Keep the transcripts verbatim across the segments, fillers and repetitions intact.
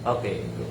Okay, go.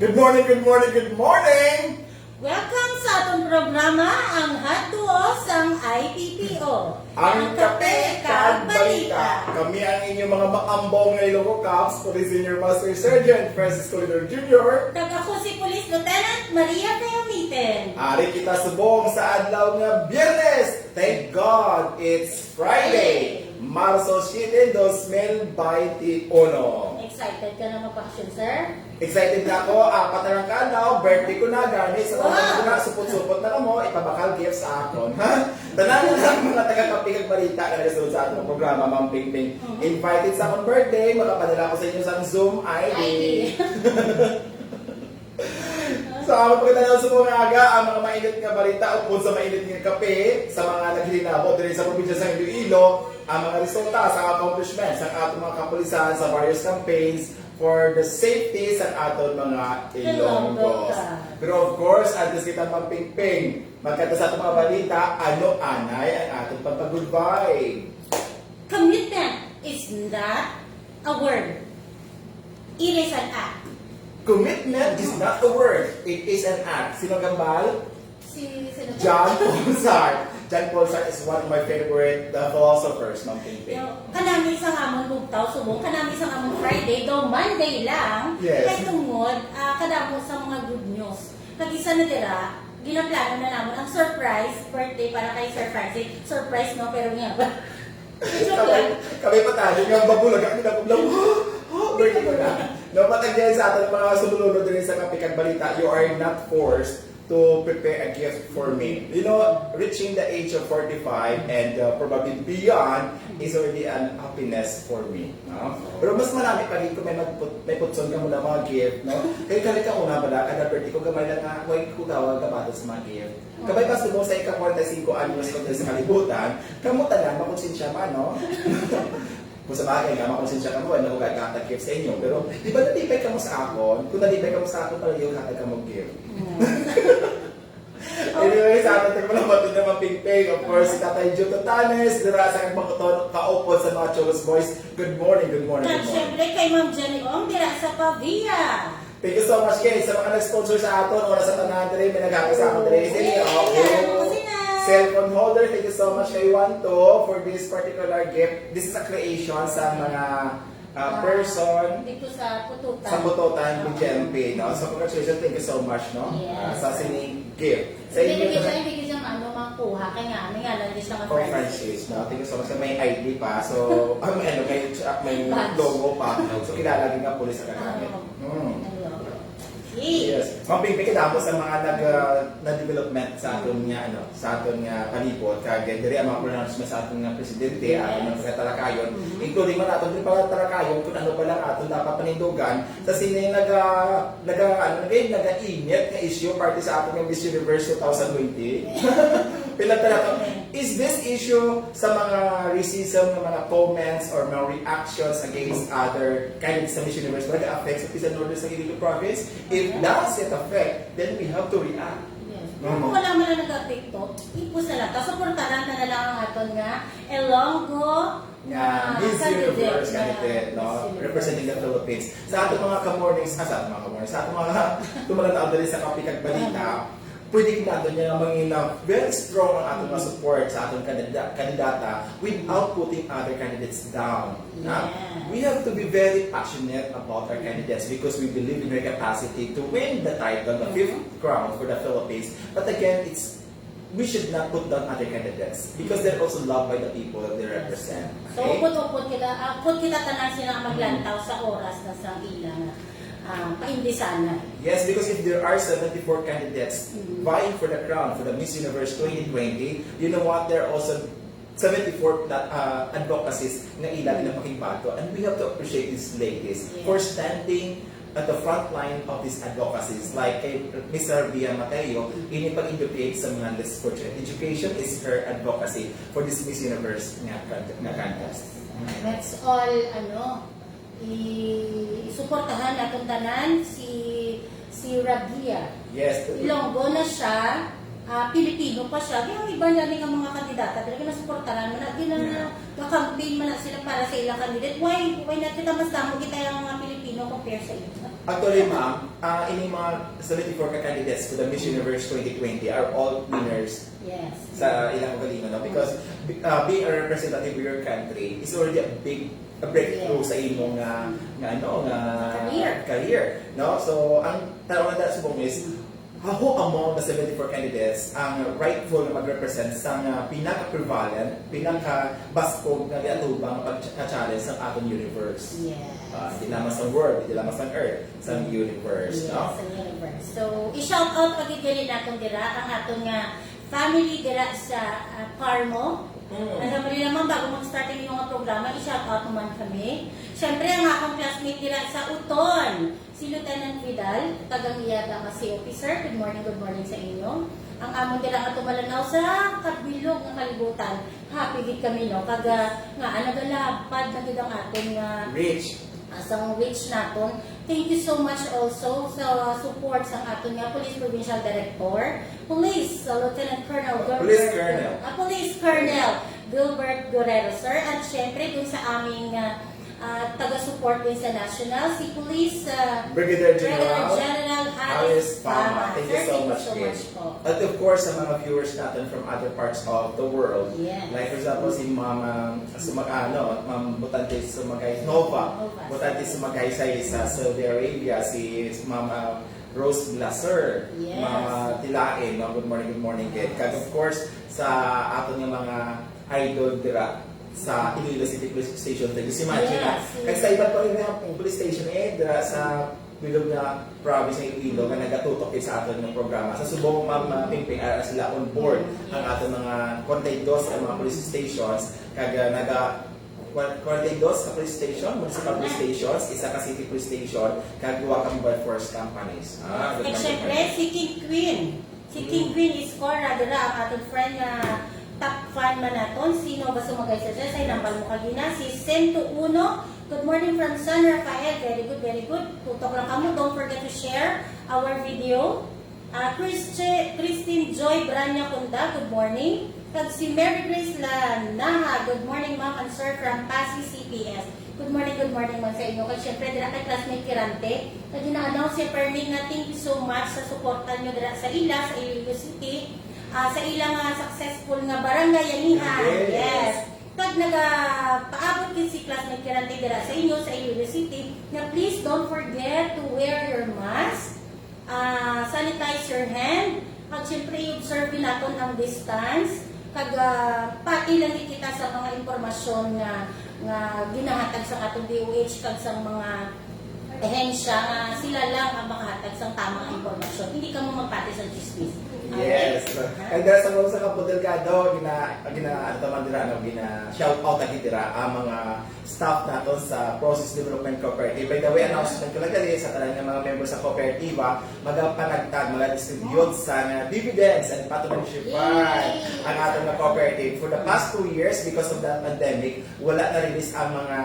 Good morning, good morning, good morning! Welcome sa atong programa, ang Hot Duo sang I P P O. Ang kape kag balita. Kami ang inyong mga maambong nga Ilonggo Cops, Police Senior Master Sergeant Francisco Lidor Junior. Kag ako si Police Lieutenant Maria Cayamitan. Ari kita subong sa adlaw nga Biyernes. Thank God it's Friday, Marso siete, dos mil bainti uno. Excited ka na mag-vacation, sir? Excited na ako. Apat na lang ka adlaw, birthday ko na, gani. Sa mga mga supot-supot na kamo, ipabakal gifts sa akon. Ha? Tanan na lang mga taga-kape kag balita nga nagasunod sa atong programa, Ma'am Pingping. Invited sa akong birthday, makapadala ko sa inyo sa Zoom I D. I D. Sa among pagkatanaw sa mga aga, ang mga mainit nga balita upod sa mainit nga kape sa mga naghilinabot diri sa probinsya sa Iloilo, ang mga resulta sa accomplishments sa atong mga kapulisan sa various campaigns for the safety sa aton mga Ilonggos. Ilonggos. Pero of course, antes kita magpingping, magkanta sa atong mga balita, ano anay ang atong pagpagudbay? Commitment is not a word. It is an act. Commitment is not a word, it is an act. Sino gambal? Si, sino to? John Paul Sartre. John Paul Sartre is one of my favorite uh, philosophers, Ma'am Pingping. Yo, kanami sa amon bugtaw subong, kanami sa amon Friday, daw Monday lang. Yes. Kay tungod, ah, kadamo sa mga good news. Kag isa na dira, ginaplano na namon ang surprise birthday para kay Sir Francis. Surprise, no? Pero nga ba? Joke Kami, lang. kami pa tayo, yung babulaga, kami na bulaga, oh, oh, birthday ko na. No, but again, sa ating mga sumulunod din sa Kape kag Balita, you are not forced to prepare a gift for me. You know, reaching the age of forty-five and uh, probably beyond is already an happiness for me. No? Pero mas marami pa rin kung may, magput, may putson ka muna mga gift. No? Kaya kali ka una pala, kada birthday ko, gamay lang nga, wag ko gawag gabatos sa mga gift. Kabay pa subong sa ika-forty-five anyos ko sa kalibutan, kamo tanan, makonsensya man, no? Kung sa bagay nga, makonsensya kamo, wala ko gagata gift sa inyo. Pero, di ba nalipay kamo sa akon? Kung nalipay kamo sa akon, talaga yung hatag kamo gift. Anyway, sa atin tayo pala, matod na mapingping. Of course, si Tatay Joe Totanes, dira sa kag makuton, kaupod sa mga Cholos Boys. Good morning, good morning, Kag good morning. syempre kay Ma'am Jenny Ong dira sa Pavia. Thank you so much, guys, sa mga nag-sponsor sa aton. Oras sa tanan, dire, may nagkakasama dire. Sige, Yay! oh, Alam mo oh. sila. Cellphone holder, thank you so much kay Juan to for this particular gift. This is a creation sa mga uh, person Dito sa Pututan. sa Pututan, B J M P, no? So, congratulations, thank you so much, no? Yes. Uh, sa sining gift. Sa Hindi, inyo hindi siya, naman, hindi siya maano, makuha. Kaya nga, may ngalan din siya nga Oh, Francis. Francis, no? Thank you so much. May I D pa. So, ah, may, ano, may, may Badge. Logo pa. So, kilala din nga pulis ang kagamit. Oo. Hmm. Ang logo. Okay. Yes. Ma'am Pingping, kadamo sa mga nag, ah, na development sa aton nga, ano, sa aton nga palibot. Kag diri ang mga pronouncement sa aton nga presidente, Yes. aton nga taga-talakayon, Mhm. including man aton din pala talakayon kung ano pa lang aton dapat panindugan sa sini naga, naga, ano, naga, nagainit nga issue parte sa aton nga Miss Universe two thousand twenty. Pila talaga. Is this issue sa mga racism, nga mga comments or mga reactions against other candidates sa Miss Universe, nag-affect sa Peace and Order sa Iloilo Province? If Okay. does it affect, then we have to react. Yes. Mhm. Pero kung wala man lang nag-apekto, ipos na lang. Tapos suportahan na lang ang aton nga Ilonggo Nga na Miss candidate Universe na candidate, no? Miss Universe. Representing the Philippines. Sa ating mga ka-mornings, ah, sa ating mga ka-mornings, sa ating mga tumalanaw dali sa Kape kag Balita, pwede natin niya nga mangina very strong ang ating mga support sa ating kandida- kandidata without putting other candidates down. Na? Yes. We have to be very passionate about our candidates because we believe in their capacity to win the title, the fifth crown for the Philippines. But again, it's we should not put down other candidates because they're also loved by the people that they represent. So, Okay? upod-upod kita, ah, upod kita tanan sila ang maglantaw sa oras na sa ilang ah, paimbisanan. Yes, because if there are seventy-four candidates Mhm. vying for the crown for the Miss Universe twenty twenty, you know what? There are also seventy-four that, uh, advocacies nga ila ginapakigbato, and we have to appreciate these ladies Yes. for standing at the front line of these advocacies. Like kay Miss Rabia Mateo, ini pag-educate sa mga less fortunate. Education is her advocacy for this Miss Universe nga, con- nga contest. Let's all, ano, i-suportahan natin tanan si si Rabia. Yes. Ilonggo na siya, ah, Pilipino pa siya. Kaya ang iba na nga mga kandidata, talaga nasuportahan mo na, gina, Yeah. ga-campaign man na sila para sa ilang candidate. Why, why not kita mas damo kita yung mga Pilipino kung Compare sa inyo. Actually, ma'am, uh, ini mga seventy-four ka candidates to the Miss Universe twenty twenty are all winners Yes. Sa ilang ugalingon, no? Because uh, being a representative of your country is already a big a breakthrough Yes. Sa imong nga nga ano nga Career. Career, no? So ang tanong na subong is how among the seventy-four candidates ang rightful na mag-represent sa nga pinaka-prevalent, pinaka-baskog nga giatubang nga pag-challenge sa aton universe? Yes. Ah, di lamang sa world, di lamang sa earth, sa universe, Yes, no? Sa universe. So, i-shout out pa gid diri naton dira ang aton nga family dira sa ah, Parmo. Mm. Ang family naman, bago mag-start ang inyong programa, i-shout out naman kami. Siyempre, ang akong classmate dira sa Uton, si Lieutenant Vidal, tagang iya nga C O P, sir. Good morning, good morning sa inyo. Ang amon dira nga tumalaw sa kabilog nga kalibutan. Happy gid kami, no? Kaga nga, ah, nagalapad na gid ang aton nga Rich. Ah, sang reach naton. Thank you so much also sa support sa aton nga Police Provincial Director, Police uh, Lieutenant Colonel Gilbert, Police Colonel. Ah, Police Colonel Gilbert Guerrero, sir. At syempre, dun sa aming ah, ah, taga-support din sa National, si Police ah, Brigadier General General Alice Alice Fama. Fama. Thank Sir, you so thank you much, so Kate. Much po. At of course, sa mga viewers natin from other parts of the world, Yes. Like for example, si Mama Sumag ano, Ma'am Butante Sumagay Nova, Nova. Butante Sumagay sa sa Saudi Arabia, si Mama Rose Blaser, Yes. Mama Tilain, no? Good morning, good morning, Kate. Yes. Kag of course, sa aton nga mga idol dira sa Iloilo City Police Station. Thank you, si Imagine, Yes, ah. yes. Kag sa iba pa rin nga police station, eh, dira sa bilog nga province ng Iloilo nga nagatutok gid sa aton nga programa. Sa subong, Ma'am uh, Pingping, ara sila on board Yes. Ang aton mga forty-two ka mga police stations, kag uh, naga forty-two ka police station, municipal police stations, isa ka city police station, kag duha ka mobile force companies. Ah, At syempre, si King Queen. Si King Queen is Cora, dira ang aton friend nga top fan man naton. Sino ba sumagay sa siya? Sa inambal mo kagina, si Sento Uno. Good morning from San Rafael. Very good, very good. Tutok lang kamo. Don't forget to share our video. Ah, Christi- Christine Joy Branya Kunda, good morning. Kag si Mary Grace Lanaha, good morning, ma'am and sir, from Passi C P S. Good morning, good morning man sa inyo. Kag syempre, dira kay classmate Kirante, na gina-announce si Permin na thank you so much sa suporta nyo dira sa ila, sa Iloilo City, ah, sa ila nga successful nga barangay anihan. Yes. Yes. Kag nagapaabot gid si classmate Kirante dira sa inyo, sa Iloilo City, na please don't forget to wear your mask, ah, sanitize your hand, kag syempre i-observe naton ang distance, kag ah, pati lang gid kita sa mga impormasyon nga nga ginahatag sa atong D O H kag sa mga ehensya nga sila lang ang makahatag sa tamang impormasyon. Hindi kamo magpati sa chismis. Yes. Okay? Kag dahil sa mga sa Campo Delgado, gina gina ano naman dira no, gina shout out lagi dira ang mga staff naton sa Process Development Cooperative. By the way, announcement ko lang gali sa tanan nga mga member sa kooperatiba, magapanagtag, magadistribute sa nga dividends and patronage fund Yay! Ang aton nga cooperative. For the past two years, because of the pandemic, wala na release ang mga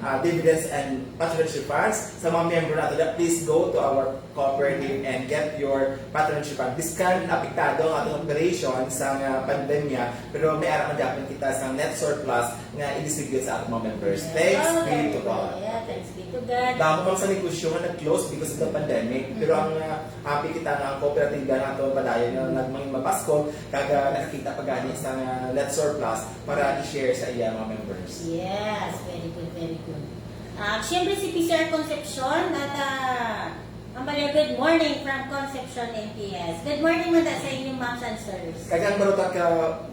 ah, dividends and patronage funds sa mga member nato. That please go to our cooperative and get your patronage fund. Biskan apektado ang atong operation sa nga pandemya, pero may ara man gyapon kita sa net surplus nga i-distribute sa atong mga members. Thanks be to God. Yeah, thanks be to God. Damo man sa negosyo nga nag-close because of the pandemic, pero ang ah, happy kita nga ang kooperatiba nato padayon na nagmangin mapaskog kag ah, nakakita pa gani sa nga net surplus para i-share sa iya mga members. Yes, very good, very good. Ah, siyempre si P C R Concepcion at ah, ang pala, good morning from Concepcion M P S. Good morning man sa inyong moms and sirs. Kag ang Barotac ka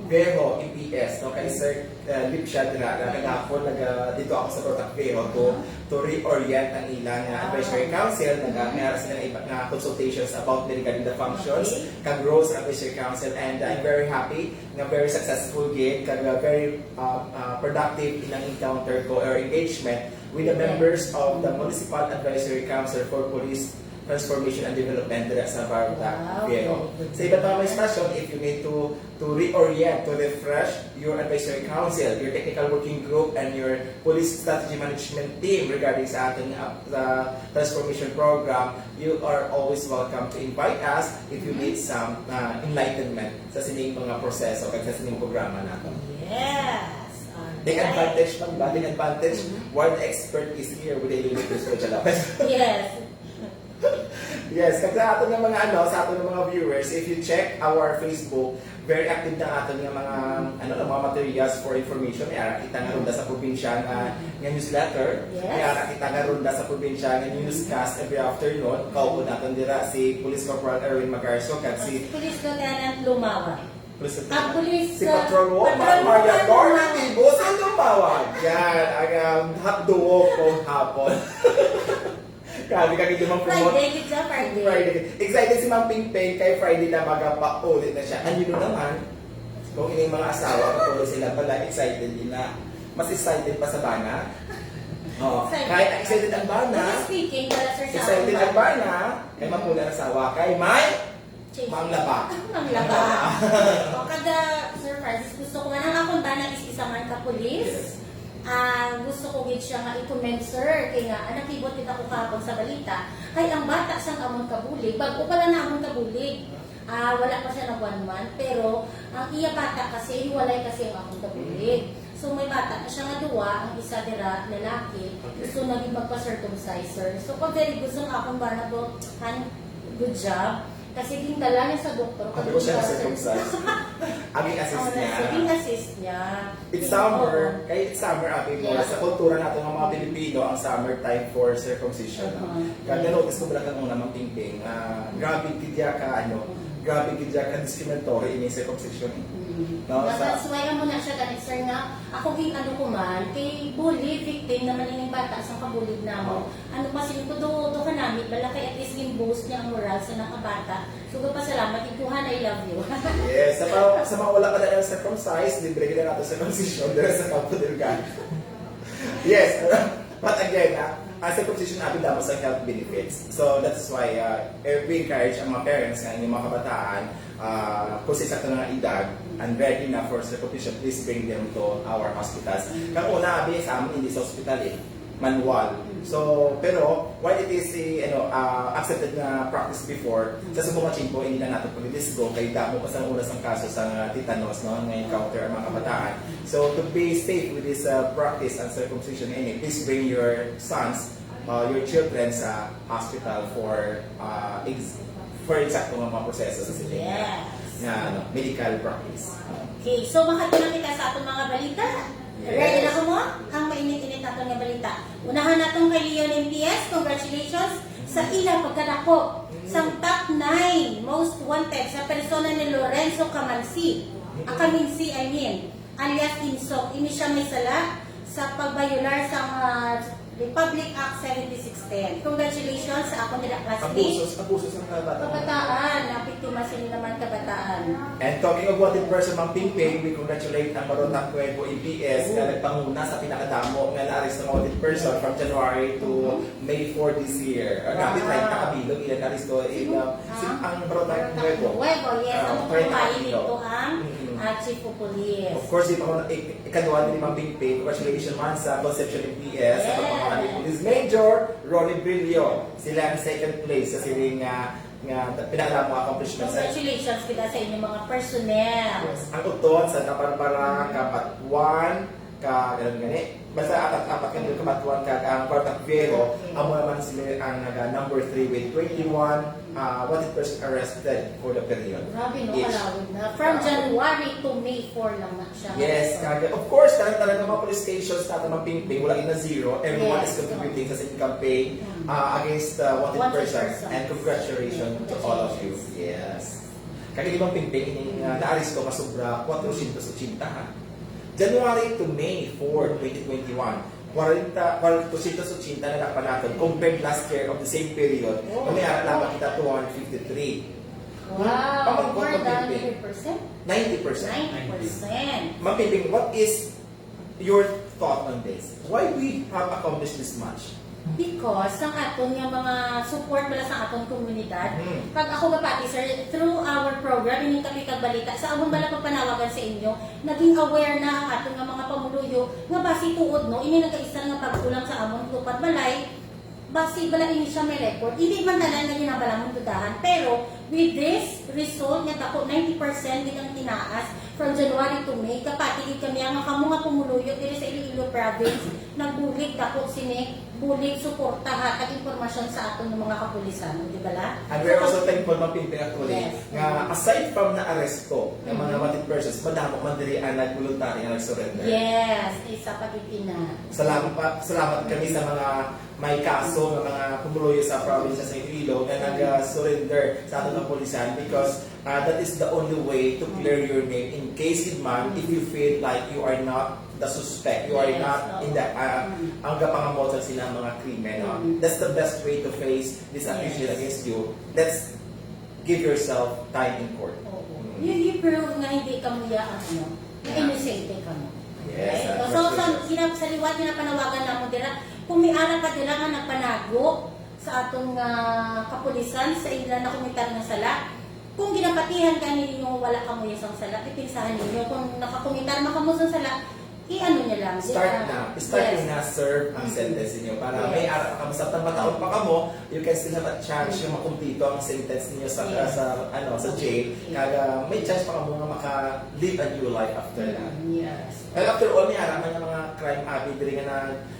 Viejo M P S, no, kay Sir uh, Lipsia dira, na kagahapon naga dito ako sa Barotac Viejo to to reorient ang ilang uh, advisory council, naga may ara sila nga iba nga consultations about the regarding the functions, kag roles sa advisory council, and I'm very happy nga very successful gid kag uh, very uh, uh, productive ilang encounter ko or engagement with the members of the Municipal Advisory Council for Police Transformation and Development dira sa Barotac Wow, Viejo. very good. Sa iba't mga mga stasyon, if you need to to reorient, to refresh your advisory council, your technical working group, and your police strategy management team regarding sa ating uh, uh, transformation program, you are always welcome to invite us if you need some uh, enlightenment sa sining mga proseso kag sa sining programa nato. Yes. All Take advantage man ba? Take advantage while the expert is here with the Ilonggo Cruz Chalapes. Yes. Yes, kag sa aton nga mga ano, sa aton nga mga viewers, if you check our Facebook, very active na aton nga mga ano na mga materials for information. May ara kita nga ronda sa probinsya nga, nga newsletter. Yes. May ara kita nga ronda sa probinsya nga newscast every afternoon. Kaupod naton dira si Police Corporal Erwin Magarso kag si Police Lieutenant Lumawa. Police Ah, Police, si ah, Patrol Woman Patrol Maria Woman Lorna Lumawa. Tibo sa Lumawa. Yan, ang um, hot duo kong hapon. Grabe kami di mag-promote. Friday, gid siya, Friday. Friday. Excited si Ma'am Pingping kay Friday na magapaulit na siya. And you know naman, kung ining mga asawa, kung sila pala, excited din na. Mas excited pa sa bana. Oh, Excited. Kahit excited ang bana, Hindi speaking, para, sir, sa excited akong ang bana, kay mapula ang asawa, kay may Change. manglaba. Manglaba. O, kada, Sir Francis, gusto ko man, ang akong bana is isa man ka pulis. Yes. Ah, gusto ko gid siya nga i-commend, sir, kay nga, ah, nakibot kita ko kahapon sa balita, kay ang bata sang amon kabulig, bag-o pa lang na amon kabulig, ah, wala pa siya nag one month, pero ang iya bata kasi, hiwalay kasi ang akong kabulig. So, may bata na siya nga duwa, ang isa dira, lalaki, Okay. Gusto na gid magpa-circumcise, sir. So, kung very gusto ang akong bana, bro, han, good job. Kasi gindala niya sa doktor. Hindi ko siya na-circumcise. Ang i-assist Oh, niya. Sige, assist niya. It's Sige, summer. Oo. Kay it's summer, abi mo. Yeah. Sa kultura nato nga mga Pilipino, ang summer time for circumcision. Uh-huh. Kaya na-notice ko bala kang una, Ma'am Pingping, ah, grabe gid ya ka, ano, grabe gid ya ka discriminatory ini circumcision. Eh. Mm. No, But sa- that's why amo na siya ganit, sir, nga ako ging ano ko man, kay bully victim naman ining bata sa kabulig namo. Ano pa sila ko do, do ka nami, bala kay at least ging-boost niya ang moral sa nakabata. So, gapasalamat, ikuha na, I love you. Yes, sa mga, sa mga wala pa na circumcised, libre gid nato circumcision dira sa Campo Delgado. Yes, but again, ah, ang circumcision abi damo sa health benefits. So that's why uh, we encourage ang mga parents nga inyong mga kabataan uh, kung sa sakto na nga edad and ready na for circumcision, please bring them to our hospitals. Kang una, abi sa amin hindi sa hospital eh, manual. So, pero while it is a, ano, uh, accepted na practice before, sa subong nga tiyempo, hindi na nato pag-disgo kay damo pa sa una sang kaso sa nga tetanus, no, nga encounter ang mga kabataan. So, to be safe with this uh, practice and circumcision, ini, please bring your sons, uh, your children sa hospital for uh, ex- for eksakto nga mga proseso sa sila Yes. Nga ano, medical practice. Okay, so makadto na kita sa atong mga balita. Yes. Ready na ko mo? Ang mainit-init naton nga balita. Unahan naton kay Leon M P S, congratulations sa ila pagkadako sang top nine most wanted sa persona ni Lorenzo Camansi. Ah, Caminsi, I mean, alias Insok. Ini siya may sala sa pagbayolar sa mga Republic Act seventy-six ten. Congratulations sa akong dila classmate. Abusos, abusos ng mga bata. Kabataan, nabiktima sila naman kabataan. And talking of wanted person, Ma'am Pingping, we congratulate ang Barotac Nuevo M P S nga nagpanguna sa pinakadamo nga na-arrest nga wanted person from January to May four this year. Ang grabe, Wow. treinta ka bilog, ilan na-arresto, eh, Sino? uh, si, Ah? ang Barotac Nuevo. Nuevo, yes. Ah, Ang treinta ka kumpay bilog. Dito ang Mm-mm. ah, Chief of Police. Of course, di pa ko, ik- ikaduha ni Ma'am Pingping, congratulations man sa Concepcion M P S, sa Yes. pagpangalanan ni Police Major Ronnie Brillo. Sila ang second place sa siring nga, nga pinakadamo accomplishments. Congratulations kita sa inyong mga personnel. Ang uton sa Barbara, Cabatuan, ka, ganun gani. Basta apat-apat kami Cabatuan, kag ang Barotac Viejo, amo naman sila ang naga number three with twenty-one uh, wanted person arrested for the period. Grabe, no? Yes. Kalawig na. From January to May four lang na siya. Yes, kag of course, kanang talaga mga police stations na Ma'am Pingping, wala na zero. Everyone Yes. is contributing sa same campaign Mm. uh, against uh, wanted, Wanted person. person. And congratulations to all of you. Yes. Kag di Ma'am Pingping, ining uh, naaresto ka sobra four hundred eighty, ha? January to May four, twenty twenty-one. Kwarenta, four hundred eighty na dakpan naton compared last year of the same period, Oh. May ara lamang kita two hundred fifty-three. Wow, Pamangkot more ko, than Pingping. hundred percent. Ninety percent. Ninety percent. Ma'am Pingping, what is your thought on this? Why we have accomplished this much? Because ang aton nga mga support bala sa aton komunidad, Mhm. pag ako gapati, sir, through our program, ining Kape kag Balita, sa amon bala pagpanawagan sa inyo, naging aware na ang aton nga mga pumuluyo nga basi tuod, no, ini nagaisar nga pagkulang sa amon tupad balay, basi bala ini siya may record. Hindi man tanan nga ginabalangon dudahan, pero With this result nga dako, ninety percent gid ang tinaas from January to May, kapati gid kami nga kamo nga pumuluyo diri sa Iloilo Province, nagbulig dako sini, bulig suporta, hatag impormasyon sa aton nga mga kapulisan, di ba la? And we're also thankful, Ma'am Pimping, actually, Yes. nga aside from na-aresto nga mga Mm-hmm. wanted persons, madamo man diri ang nagboluntaryo nga nag-surrender. Yes, isa pa gid ina. Salamat pa, salamat kami sa mga may kaso nga mga pumuluyo sa probinsya sa Iloilo nga nag-surrender sa aton kapulisan because, ah, that is the only way to clear your name in case gid man if you feel like you are not the suspect, you are Yes, not in the, oo. ah, Mm. ang gapangamot sa silang mga krimen, no? Mm. That's the best way to face this accusation Yes. against you. Let's give yourself time in court. Oo. Mm. You, you prove nga hindi ka muya ang ano, nga Yeah. inosente ka mo. Yes, Okay? So, so, sa, unfortunately. ginap-, sa liwat nga napanawagan namo dira, kung may ara pa dira nga nagpanago sa aton nga kapulisan sa ila nakomitar nga sala, kung ginapatihan ka ninyo wala ka muya sang sala, ipinsahan ninyo. Kung nakakomitar man kamo sang sala, i-ano niya lang, Start ah, na. Start yes. na serve ang Mm. sentence ninyo para may Yes. ara pa kamo. Samtang mataon pa kamo, you can still have a chance Mm. nga makumpleto ang sentence ninyo sa, Yes. sa, ano, sa jail. Okay. Kag, ah, may chance pa kamo nga maka-live a new life after that. Mm, yes. And after all, may ara man nga mga crime abi diri nga na,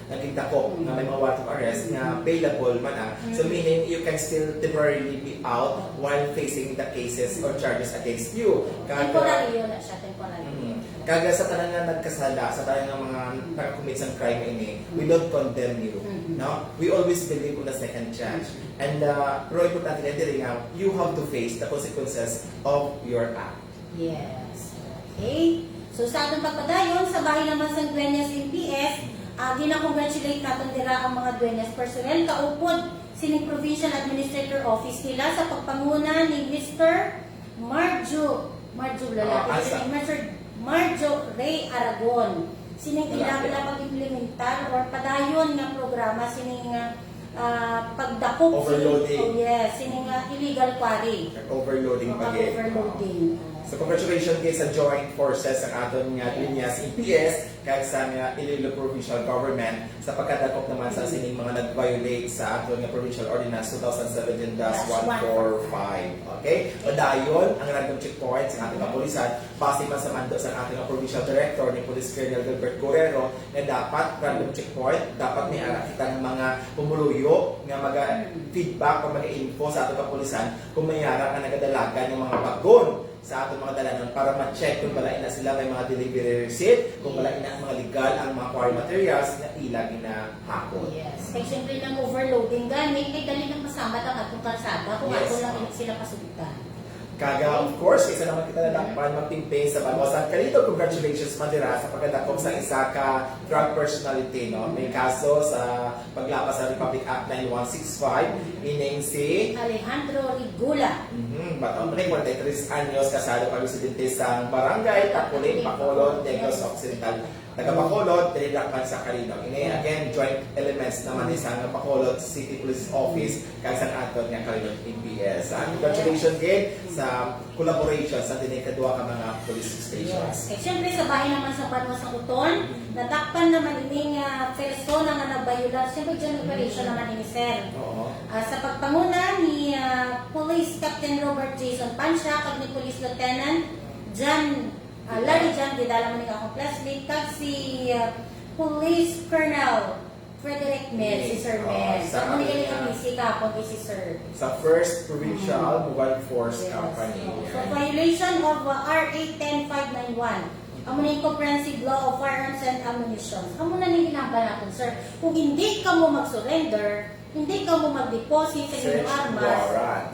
naging dakop Mm. nga may mga warrant of arrest nga Mm. bailable man, ah. So, Mm. meaning, you can still temporarily be out while facing the cases or charges against you. Kag, ah, Temporary yun na siya, temporary. Mm. Kag sa tanan nga nagkasala, sa tanan nga mga nakakommit sang crime ini, we don't condemn you, Mm-hmm. no? We always believe on the second chance. Mm-hmm. And, uh, pero importante nga diri nga, you have to face the consequences of your act. Yes. Okay. So, sa atong pagpadayon, sa bahin naman sang Dueñas M P S, ah, gina-congratulate naton dira ang mga Dueñas personnel, kaupod sining Provincial Administrator Office nila sa pagpanguna ni Mister Marjo, Marjo, lalaki, Ah, asa? Sining Mister Marjo Ray Aragon. Sining Lalaki. ila pag-implementar or padayon nga programa sining, ah, ah, pagdakop sining, Overloading. oh, yes, sining, ah, illegal quarry. Nag-overloading pa gid. Pag-overloading. So, congratulations gid sa joint forces sa aton nga Yes. Dueñas M P S kag sa nga Iloilo Provincial Government sa pagkadakop naman sa Mm. sining mga nag-violate sa aton nga Provincial Ordinance two thousand seventeen dash one four five. Okay? Padayon ang random checkpoint sa ating kapulisan, base man sa mando sa ating Provincial Director ni Police Colonel Gilbert Guerrero, nga dapat random checkpoint, dapat may ara kita ng mga pumuluyo nga maga-feedback o maga-info sa ating kapulisan kung may ara nga nagadalagan ng mga bagon sa aton mga dalanon para ma-check kung balain na sila may mga delivery receipt, kung balain na ang mga legal ang mga quarry materials nga ila ginahakot. Yes. Kay siyempre nang overloading gani, kay dali nang masambat ang atong kalsada kung Yes. ato lang sila pasugtan. Kaga, of course, isa naman kita na dapat magtimping sa banwa sa Calido. Congratulations, Madira, sa pagkadakop sa isa ka drug personality, no? May kaso sa paglapas sa Republic Act nine one six five, ining si Alejandro Rigula. Mhm, bata pa ni, forty-three anyos, kasado kag residente sa Barangay Taculing, Bacolod, Negros Occidental. Taga Bacolod, diri dakpan sa Calido. Ini, again, joint elements naman ni sa nga Bacolod City Police Office kag sa aton nga Calido M P S. Ah, congratulations gid sa collaboration sa tining kadua ka mga police stations. Yes. Eh, siyempre, sa bahin naman sa banwa sa Uton, nadakpan naman ini nga persona nga nagbayular. Siyempre, dyan operation naman ini, sir. Oo. Ah, sa pagpanguna ni, ah, Police Captain Robert Jason Pansya kag ni Police Lieutenant John, ah, Larry John, gidala mo ni akong classmate, kag si, ah, Police Colonel Frederick Mel, si Sir Mel. Amo ni gali ang busy kahapon kay si Sir. Sa First Provincial Mobile Force Company. So, violation of, uh, R A ten five nine one. Amo na yung Comprehensive Law of Firearms and Ammunition. Amo na yung ginambal natin, sir. Kung hindi ka mo mag-surrender, hindi ka mo mag-deposit sa inyong armas,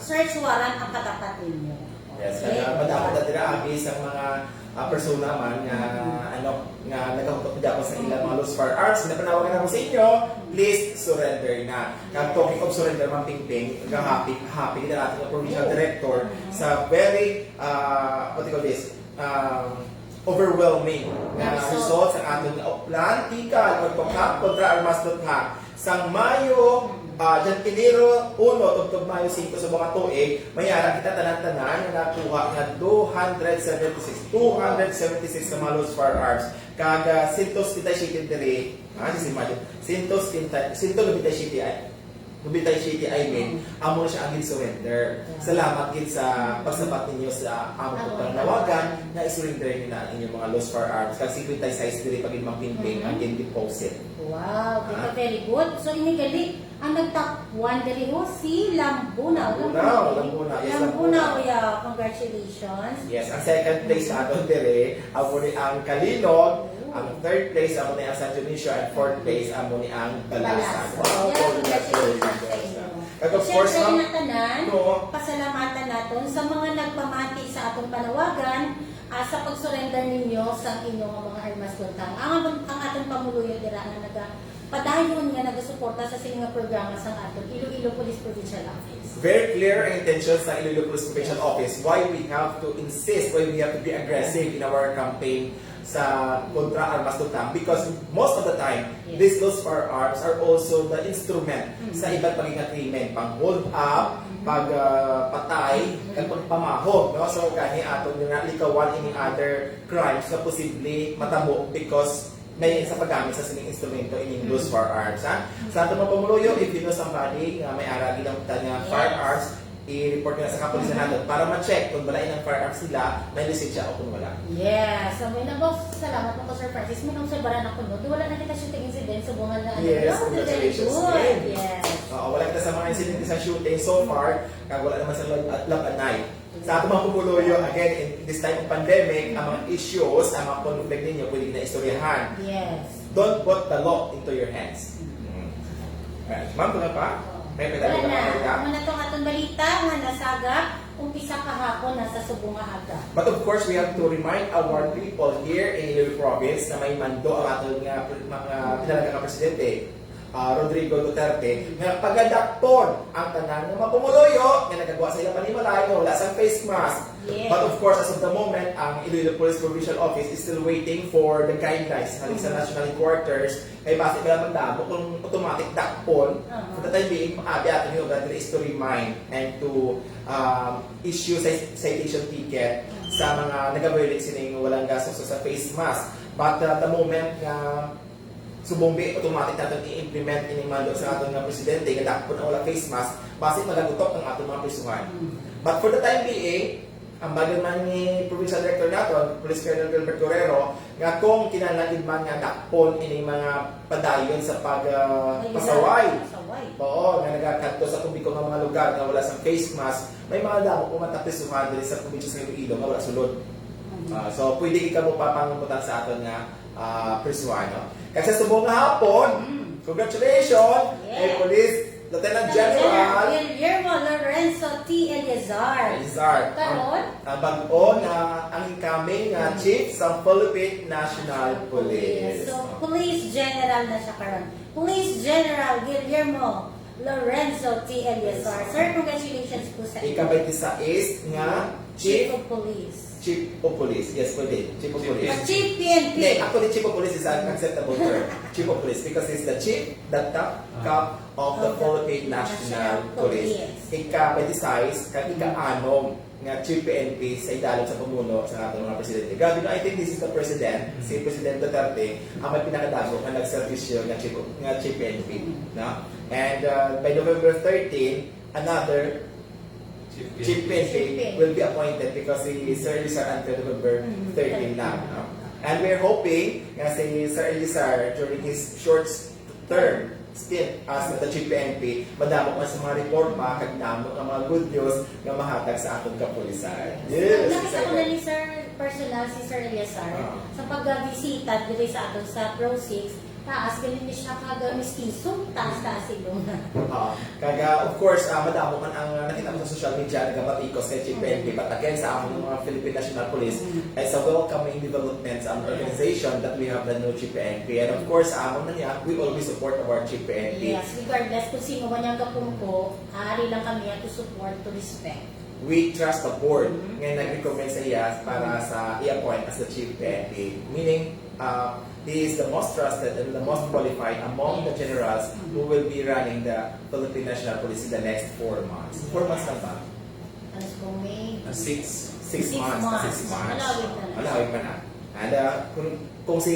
search warrant ang katapat ninyo. Yes, okay. Madakot na dira, abi, sa mga, ah, persona man nga, ano, nga nagahukot gid ako sa ilang mga loose firearms, napanawagan ako sa inyo, please surrender na. Kag talking of surrender, Ma'am Pingping, ga-happy, happy kita natin ang provincial director sa very, ah, what do you call this, um, overwhelming nga result sa aton nga plan tikal o tukang kontra armas luthang. Sang Mayo, ah, dyan, Enero uno tubtob Mayo singko sa mga tuig, may ara kita tanan-tanan nga nakuha nga two hundred seventy-six, two hundred seventy-six ka mga loose firearms. Kag, ah, sento setenta y siete diri, ah, just imagine, sento setenta, sento noventa y siete ay, Cubitay City, I mean, amo na siya ang gin-surrender. Salamat gid sa pagsabat ninyo sa among panawagan nga i-surrender niyo na ang inyong mga lost firearms. Kag fifty-six diri pa gid, Ma'am Pingping, ang gin-deposit. Wow, di ba, very good? So, ini gali, ang nag-top one diri ho, si Lambunaw. Lambunaw, Lambunaw, yes, Lambunaw. Yeah, congratulations. Yes, ang second place naton diri, amo ni ang Kalinog. Ang third place, amo ni ang San Dionisio. And fourth place, amo ni ang Balasan. Balasan. Yeah, congratulations sa inyo. And of course, Siyempre, ma'am, natanan, no. Pasalamatan naton sa mga nagpamati sa atong panawagan, ah, sa pag-surrender ninyo sa inyong mga armas luntang. Ang, ang atong pamuluyo dira nga nagapadayon nga nagasuporta sa sini nga programa sa aton Iloilo Police Provincial Office. Very clear ang intention sa Iloilo Police Provincial Office why we have to insist, why we have to be aggressive in our campaign sa kontra armas luntang, because most of the time, Yes. these lost firearms are also the instrument Mm. sa iba't ibang nga krimen, pang hold up, Mm. pag ah, patay, Mm. kag pagpamahog, no? So gani aton nga likawan any other crimes nga posible matabo because may sa paggamit sa sining instrumento ining Mm. lost firearms, ha? Sa aton mga pumuluyo, if you know somebody nga may ara ginamtan nga Yes. firearms, i-report nila sa kapulisan Mhm. naton para ma-check kung balain ang firearms nila, may lisensya o kung wala. Yes. So, may nabos, salamat mo ko, Sir Francis. May nang sobra na kuno. Wala na kita shooting incident sa bunga na ano. Yes, No, very congratulations, good. ma'am. Yes. Oo, wala kita sa mga insidente sa shooting so far, kag wala naman sa lab-, labanay. Sa ato mga pumuluyo, again, in this time of pandemic, ang mga issues, ang mga conflict ninyo, pwede na istoryahan. Yes. Don't put the law into your hands. Mm. Alright. Ma'am, wala pa? May Wala pwede na. na. Amo na tong atong balita nga nasagap, umpisa kahapon na sa subong nga aga. But of course, we have to remind our people here in Iloilo Province na may mando ang aton nga pre-, mga pinalangga nga presidente, ah, Rodrigo Duterte, nga pagadakpon ang tanan nga mga pumuluyo nga nagagawa sa ilang panimalay nga wala sang face mask. Yes. But of course, as of the moment, ang Iloilo Police Provincial Office is still waiting for the guidelines halin sa Mhm. national headquarters. Kay basi wala man damo kung automatic dakpon. Aha. For the time being, abi ato ni Obrad is to remind and to um, issue sa citation ticket sa mga nag-violate sining walang gasto sa face mask. But uh, the moment nga subong bi automatic naton i-implement ining mando sa aton nga presidente nga dakpon ang wala face mask, basi magagutok ang aton mga prisuhan. But for the time being, ang bago man ni Provincial Director naton, Police Colonel Gilbert Guerrero, nga kung kinahanglan gid man nga dakpon ining mga padayon sa pag ah, Ayun pasaway. Pasaway. Oo, nga nagakadto sa publiko nga mga lugar nga wala sa face mask, may mga damo po mataprisuhan diri sa probinsya sa Iloilo nga wala sulod. Mhm. Ah, so, pwede gid kamo pa pangumputan sa aton nga ah, prisuhan, no? Kag sa subong nga hapon, Mm. congratulations Yeah. kay Police Lieutenant General Guillermo Lorenzo T. Eleazar. Eleazar. Karon? Ang, ang bag-o na ang incoming nga Mm. chief sa Philippine National Police. So, Police General na siya karon. Police General Guillermo Lorenzo T. Eleazar. Sir, congratulations po sa inyo. Ika-twenty-six nga Chief chief of Police. Chief of Police. Yes, pwede. Chief of Chief Police. But Chief P N P. Hindi, actually, Chief of Police is an acceptable term. Chief of Police because he's the chief, the top cop of the Okay. Philippine National National Police. Police. Ika-twenty-six, kag ika-anom nga Chief P N P sa idalom sa pamuno sa aton mga presidente. Grabe, no? I think this is the president, si President Duterte, ang may pinakadamo nga nagserbisyo nga Chief, nga Chief P N P, no? And uh, by November thirteen, another Chief P N P Chief P N P. will be appointed because si Sir Eleazar until November Mm, thirteen lang, no? And we're hoping nga si Sir Eleazar, during his short term stint as the Chief P N P, madamo pa sa mga reforma kag damo nga mga good news nga mahatag sa aton kapulisan. Yes, Nakita ko excited. na ni Sir personal si Sir Eleazar Ah. sa pagbisita diri sa aton sa Pro Six, taas ganin ni siya kag mistiso, taas-taas ilong. Ah, kag, ah, of course, ah, madamo man ang, ah, nakita mo sa social media, nagabatikos kay Chief P N P. But again, sa among mga Philippine National Police, Mm. it's a welcoming development sa among organization that we have the new Chief P N P. And of course, sa among na niya, we always support our Chief P N P. Yes, regardless kung sino man yung kapungko, ari lang kami to support, to respect. We trust the board Mhm. nga nag-recommend sa iya para sa i-appoint as the Chief P N P. Meaning, uh, he is the most trusted and the most qualified among the generals who will be running the Philippine National Police in the next four months. Four months lang ba? Alas kong May. Ah, six. Six Six months. months. Six months. Malawig na lang. Malawig pa na. And uh, kung, kung si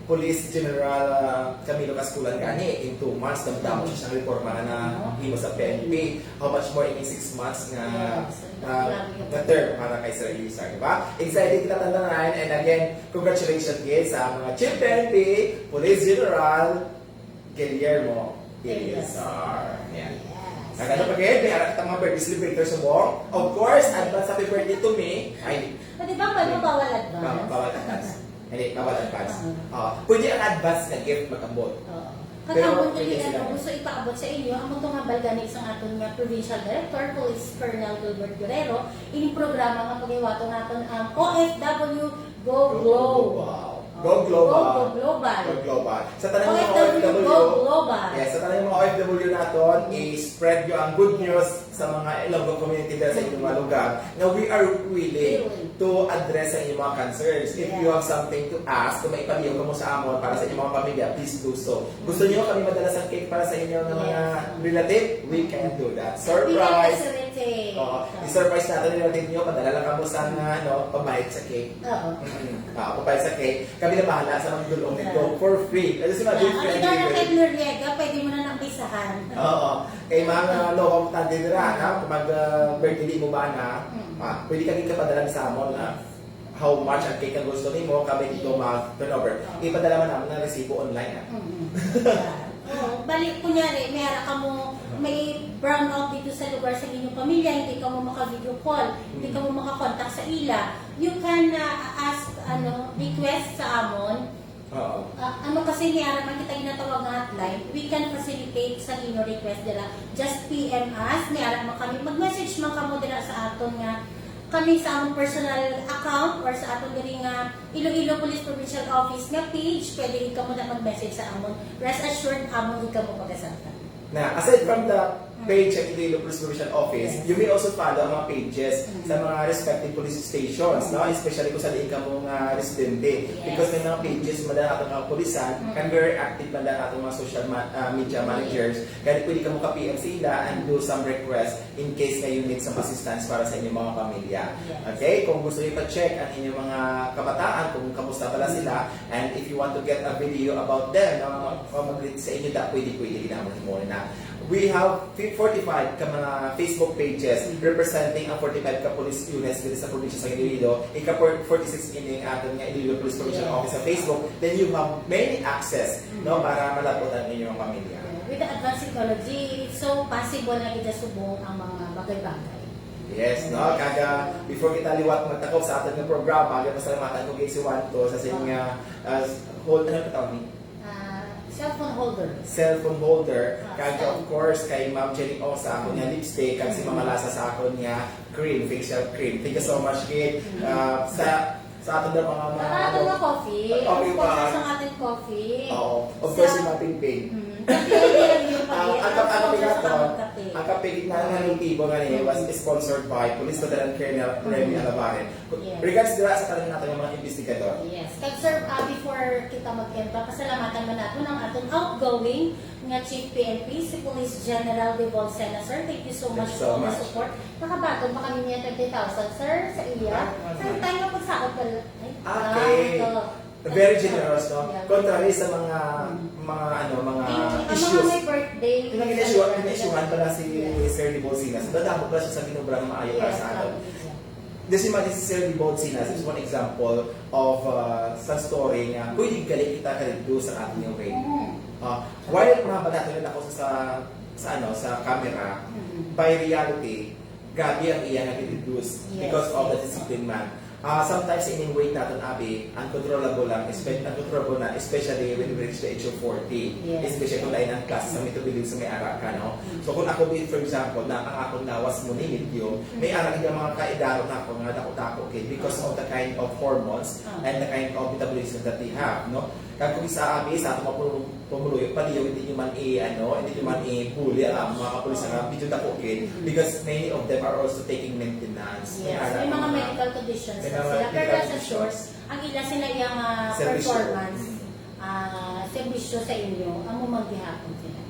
Police General, ah, Camilo Casculan gani, in two months, damdamo siya siyang reforma na nahimo sa P N P. How much more in six months nga, Yes. ah, Grabe yung nga term para kay Sir Eleazar, di ba? Excited kita tanan, and again, congratulations again sa mga Chief P N P, Police General Guillermo Eleazar. Yan. Yes. Nagano pa gid, may harap kita mga birthday celebrator subong. Of course, advance happy birthday to me. Ay, O, di ba, may mabawal advance? Ba-, bawal advance. Hindi, bawal advance. Ah. Ah, pwede ang advance nga gift mag-abot. Oo. Pero Kag ang pwede dili sila. Ang gusto ipaabot sa inyo, amo to nga balgani sang aton nga Provincial Director, Police Colonel Gilbert Guerrero, ining programa nga paghiwaton naton ang O F W Go Global. Go Global. Go Global. Go Global. Sa tanang mga O F W, O F W, Go Global. Yes, sa tanang mga O F W naton, i-spread nyo ang good news sa mga Ilonggo community dira sa inyong mga lugar, nga we are willing Willing. to address sa inyong mga concerns. If Yes. you have something to ask, kung may ipaliw kamo sa amon para sa inyong mga pamilya, please do so. Gusto niyo kami madala sa cake para sa inyong mga Yes. relative? We can do that. We can Surprise! facilitate. Oo. I-surprise natin yung relative nyo, padala lang kamo sa, ano, pambayad sa cake. Oo. Mm. Ah, pambayad sa cake. Kami na bahala sa mga dulong nito Yeah. for free. Kasi si Ma'am Yeah, Jane, ang idea na kay Noriega, pwede mo na nang bisahan. Oo. Kay mga no, kung tadi dira, Mm. na, kung mag, ah, birthday mo ba na, Mm. ah, pwede kami kapadala sa amon, ah, how much ang cake ang gusto nimo, kami dito Yes. mag-turnover. Oo. Ipadala man namin ang resibo online, ah. Mm-mm. Yeah. Oo. Bali, kunyari, may ara ka mo, may brownout dito sa lugar sa inyong pamilya, hindi ka mo maka-video call, hindi ka mo makakontakt sa ila, you can uh, ask, ano, request sa amon. Oo. Ah, ano kasi ni ara man kita ginatawag nga hotline, we can facilitate sa inyo request dira. Just P M us, ni ara man kami, mag-message man kamo dira sa aton nga, kami sa among personal account or sa aton diri nga Iloilo Police Provincial Office nga page, pwede gid kamo na mag-message sa amon. Rest assured, amon gid kamo pagasabtan. Na, aside from the page at Iloilo Police Provincial Office, Yes. you may also follow ang mga pages Mm. sa mga respective police stations, no? Especially kung sa diin kamo nga residente. Yes. Because may mga pages man ang atong kapulisan, Mm. and very active man ang atong mga social ma- ah, media Mm. managers. Kaya pwede kamo ka-P M sila and do some request in case nga you need some assistance para sa inyong mga pamilya. Yes. Okay? Kung gusto niyo pa-check ang inyong mga kabataan, kung kamusta pala sila, and if you want to get a video about them, no, o mag-greet sa inyo, da, pwede, pwede, ginamit mo na. We have fi- forty-five ka mga Facebook pages representing ang forty-five ka police units dito sa probinsya sa Iloilo. Ika forty-six ini ang aton nga Iloilo Police Provincial Yes. Office sa Facebook. Then you have many access, no, Mhm. para malabot ang inyong pamilya. With the advanced technology, it's so possible na kita subong ang mga bagay-bagay. Yes, no? Kaga, before kita liwat magtakop sa aton nga programa, aga pasalamatan ko kay si Juanto sa sing Ah. uh, uh, hold, ano pa tawag ni? Ah, cellphone holder. Cellphone holder. Ah, Kaga, of cell. Course, kay Ma'am Jenny Ong sa akon nga lipstick, kag si Mm. Mama Lasa sa akon nga cream, facial cream. Thank you so much, kid. Mm. Uh, sa sa aton na mga mga Ang aton nga coffee. Okay, Ang sponsor pa. Sa ating coffee. Oo. Of Sa- course, si Maping Ping. Mm. Kasi hindi lang yung Ah, pag-iit. ang kap-, ang Sponsor kapila sa to, Kape. ang kapignan nga nitibo nga ni was sponsored by Police Lieutenant Colonel Remy Mm. Alabaren. Yes. Regards dira sa tanan nato nga mga investigador. Yes. Kag sir, ah, before kita mag-end, papasalamatan man nato ang aton outgoing nga Chief P N P, si Police General Devolcena, sir. Thank you so much Thank you so for all the much. Support. Nakabaton pa kami niya twenty thousand, sir, sa iya. Ah, Sa time nga pagsaot ka lang. Ay, Okay. ah, ito. Very generous, no? Yeah. Contrary sa mga, Mm. mga, ano, mga Yung, ang mga issues. may birthday. Yung mga ina-issue-an, ina-issuehan pala si Yes. Sir Devolcena. So, dadamo pala siya sa ginobra nga maayo para Yes, sa aton. um, yeah. This is si Sir Devolcena is one example of uh, sa story nga pwede gali kita ka-reduce sa ating way. Mm. Uh, while mga bata nila ako sa, sa, ano, sa camera, Mm. by reality, grabe ang iya nga reduce Yes, because of the yes. Discipline Month. Ah, sometimes ining weight naton, abi, uncontrollable lang, espe- uncontrollable na, especially when we reach the age of forty. Yes. Especially kung lain ang klase sa mitubilin sa may ara ka, no? Mm. So kung ako, for example, na ang akong lawas mo ni medium, may Mm. ara gid ang mga kaedaron nako nga dako-dako gid because of the kind of hormones Ah. and the kind of metabolism that they have, no? Kag kung isa, abi, sa atong mga pumuluyo, paliyo, hindi nyo man i-, ano, hindi nyo man i-bully ang mga kapulisan nga medyo dako gid, Mm-hmm. because many of them are also taking maintenance. Yes, May may mga mga medical conditions may na mga sila. Pero medical rest assured, conditions. Ang ila sila iyang ah, Serbisyo. Performance, ah, serbisyo sa inyo, amo man gihapon sila.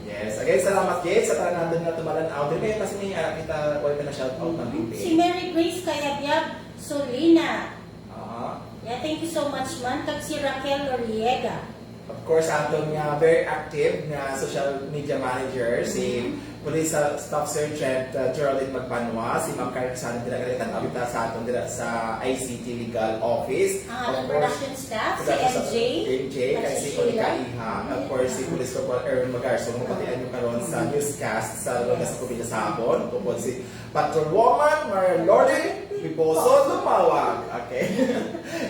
Yes. Again, salamat, Jade, sa tanan natin nga tumalan-aw. Dili kayo kasi may, ah, kita, wala ka na shout out ng Mhm. Big Si Mary Grace Kayabyab Solina. Aha. Yeah, thank you so much man. Kag si Raquel Noriega. Of course, aton nga very active nga social media manager, si Police uh, Staff Sergeant uh, Geraldine Magbanwa, si Ma'am Karen Quezada, dira ka tan-aw ta sa aton dira sa I C T Legal Office. Ang Of aton course, production staff, si production staff, M J, M J, at kay si si Monica Sheila. Iha, of course, si Police Corporal Aaron Magarson, mapatian nyo karon sa newscast sa Lunes sa Probinsya sa Hapon, tungkol si Patrolwoman Maria Lordy Piposo Lumawag. Okay.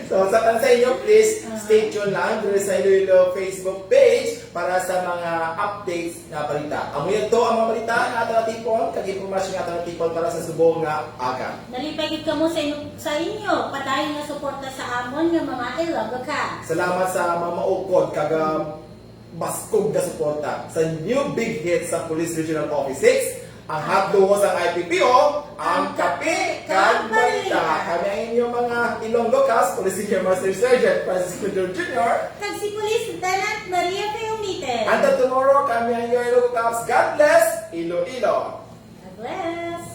So, sa tan sa inyo, please stay tuned lang diri sa Iloilo Facebook page para sa mga updates nga balita. Amo yan to ang mga balita nga aton natipon, kag impormasyon nga aton natipon para sa subong nga aga. Nalipay gid kamo sa inyo, sa inyo padayon nga suporta sa amon nga mga Ilonggo Cast. Salamat sa mga maukod kag ah, baskog nga suporta sa new big hit sa Police Regional Office six, ang hotdog sang I P P O, ang kape kag balita. Kami ang inyong mga Ilonggo Cast, Police Senior Master Sergeant Francis Quinto Junior. Kag si Police Lieutenant Maria Feomite. Until tomorrow, kami ang inyong Ilonggo Cops. God bless, Iloilo! God bless!